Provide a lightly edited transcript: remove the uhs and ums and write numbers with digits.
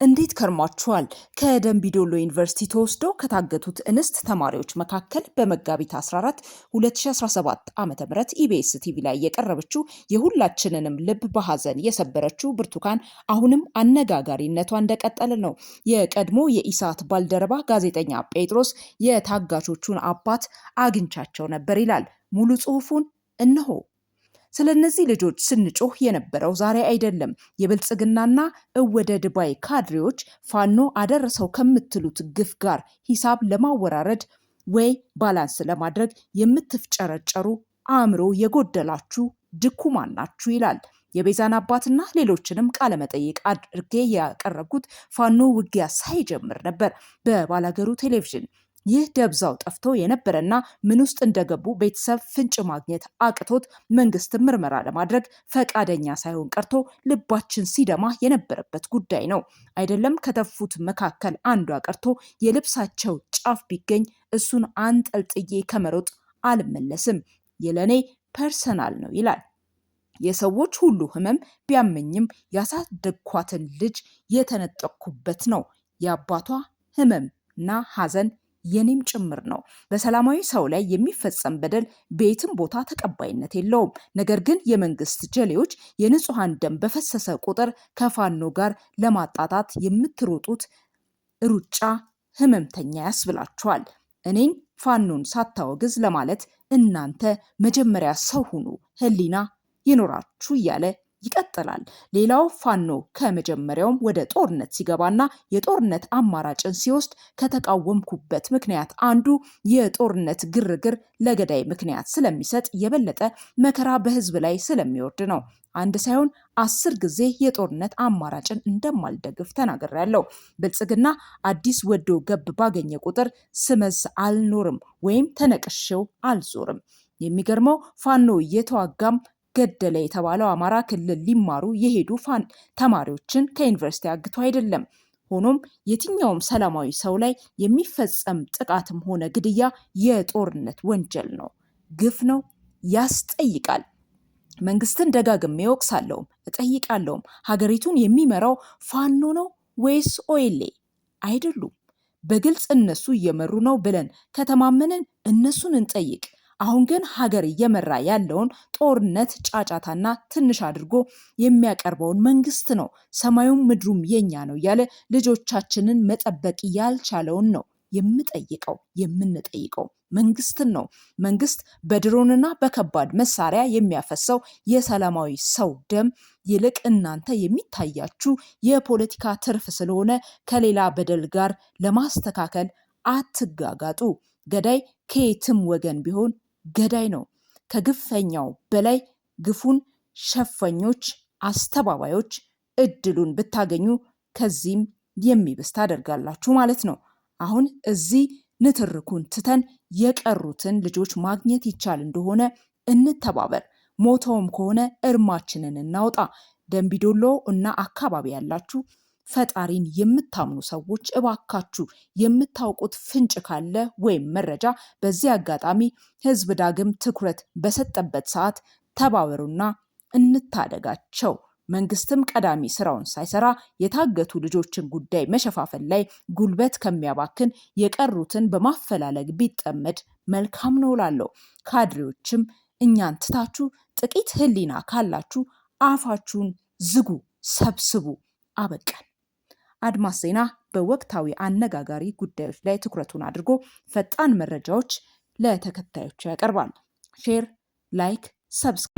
እንዴት ከርማችኋል? ከደምቢዶሎ ዩኒቨርሲቲ ተወስደው ከታገቱት እንስት ተማሪዎች መካከል በመጋቢት 14 2017 ዓ.ም ኢቢኤስ ቲቪ ላይ የቀረበችው የሁላችንንም ልብ በሐዘን የሰበረችው ብርቱካን አሁንም አነጋጋሪነቷ እንደቀጠለ ነው። የቀድሞ የኢሳት ባልደረባ ጋዜጠኛ ጴጥሮስ የታጋቾቹን አባት አግኝቻቸው ነበር ይላል። ሙሉ ጽሑፉን እነሆ። ስለ እነዚህ ልጆች ስንጮህ የነበረው ዛሬ አይደለም። የብልጽግናና እወደድ ባይ ካድሬዎች ፋኖ አደረሰው ከምትሉት ግፍ ጋር ሂሳብ ለማወራረድ ወይ balance ለማድረግ የምትፍጨረጨሩ አእምሮ የጎደላችሁ ድኩማን ናችሁ ይላል። የቤዛን አባትና ሌሎችንም ቃለመጠይቅ አድርጌ ያቀረብኩት ፋኖ ውጊያ ሳይጀምር ነበር በባላገሩ ቴሌቪዥን። ይህ ደብዛው ጠፍቶ የነበረና ምን ውስጥ እንደገቡ ቤተሰብ ፍንጭ ማግኘት አቅቶት መንግስት ምርመራ ለማድረግ ፈቃደኛ ሳይሆን ቀርቶ ልባችን ሲደማ የነበረበት ጉዳይ ነው። አይደለም ከተፉት መካከል አንዷ ቀርቶ የልብሳቸው ጫፍ ቢገኝ እሱን አንጠልጥዬ ከመሮጥ አልመለስም። የለኔ personal ነው ይላል። የሰዎች ሁሉ ህመም ቢያመኝም ያሳደግኳትን ልጅ የተነጠቅኩበት ነው። የአባቷ ህመም እና ሀዘን የኔም ጭምር ነው። በሰላማዊ ሰው ላይ የሚፈጸም በደል በየትም ቦታ ተቀባይነት የለውም። ነገር ግን የመንግስት ጀሌዎች የንጹሐን ደም በፈሰሰ ቁጥር ከፋኖ ጋር ለማጣጣት የምትሮጡት ሩጫ ህመምተኛ ያስብላችኋል። እኔን ፋኖን ሳታወግዝ ለማለት እናንተ መጀመሪያ ሰው ሁኑ፣ ህሊና ይኖራችሁ እያለ ይቀጥላል። ሌላው ፋኖ ከመጀመሪያውም ወደ ጦርነት ሲገባና የጦርነት አማራጭን ሲወስድ ከተቃወምኩበት ምክንያት አንዱ የጦርነት ግርግር ለገዳይ ምክንያት ስለሚሰጥ የበለጠ መከራ በህዝብ ላይ ስለሚወርድ ነው። አንድ ሳይሆን 10 ጊዜ የጦርነት አማራጭን እንደማልደግፍ ተናግሬያለሁ። ብልጽግና አዲስ ወዶ ገብ ባገኘ ቁጥር ስመዝ አልኖርም ወይም ተነቅሼው አልዞርም። የሚገርመው ፋኖ እየተዋጋም ገደለ የተባለው አማራ ክልል ሊማሩ የሄዱ ተማሪዎችን ከዩኒቨርሲቲ አግቶ አይደለም። ሆኖም የትኛውም ሰላማዊ ሰው ላይ የሚፈጸም ጥቃትም ሆነ ግድያ የጦርነት ወንጀል ነው፣ ግፍ ነው፣ ያስጠይቃል። መንግስትን ደጋግሜ እወቅሳለሁም እጠይቃለሁም። ሀገሪቱን የሚመራው ፋኖ ነው ወይስ ኦኤልኤ? አይደሉም። በግልጽ እነሱ እየመሩ ነው ብለን ከተማመንን እነሱን እንጠይቅ። አሁን ግን ሀገር እየመራ ያለውን ጦርነት ጫጫታና ትንሽ አድርጎ የሚያቀርበውን መንግስት ነው። ሰማዩም ምድሩም የኛ ነው እያለ ልጆቻችንን መጠበቅ ያልቻለውን ነው የምጠይቀው የምንጠይቀው መንግስትን ነው። መንግስት በድሮንና በከባድ መሳሪያ የሚያፈሰው የሰላማዊ ሰው ደም ይልቅ እናንተ የሚታያችሁ የፖለቲካ ትርፍ ስለሆነ ከሌላ በደል ጋር ለማስተካከል አትጋጋጡ። ገዳይ ከየትም ወገን ቢሆን ገዳይ ነው። ከግፈኛው በላይ ግፉን ሸፈኞች፣ አስተባባዮች እድሉን ብታገኙ ከዚህም የሚብስ ታደርጋላችሁ ማለት ነው። አሁን እዚህ ንትርኩን ትተን የቀሩትን ልጆች ማግኘት ይቻል እንደሆነ እንተባበር። ሞተውም ከሆነ እርማችንን እናውጣ። ደምቢዶሎ እና አካባቢ ያላችሁ ፈጣሪን የምታምኑ ሰዎች እባካችሁ የምታውቁት ፍንጭ ካለ ወይም መረጃ በዚህ አጋጣሚ ህዝብ ዳግም ትኩረት በሰጠበት ሰዓት ተባበሩና እንታደጋቸው። መንግስትም ቀዳሚ ስራውን ሳይሰራ የታገቱ ልጆችን ጉዳይ መሸፋፈን ላይ ጉልበት ከሚያባክን የቀሩትን በማፈላለግ ቢጠመድ መልካም ነው እላለሁ። ካድሬዎችም እኛን ትታችሁ ጥቂት ህሊና ካላችሁ አፋችሁን ዝጉ፣ ሰብስቡ። አበቃን። አድማስ ዜና በወቅታዊ አነጋጋሪ ጉዳዮች ላይ ትኩረቱን አድርጎ ፈጣን መረጃዎች ለተከታዮቹ ያቀርባል። Share፣ like፣ subscribe።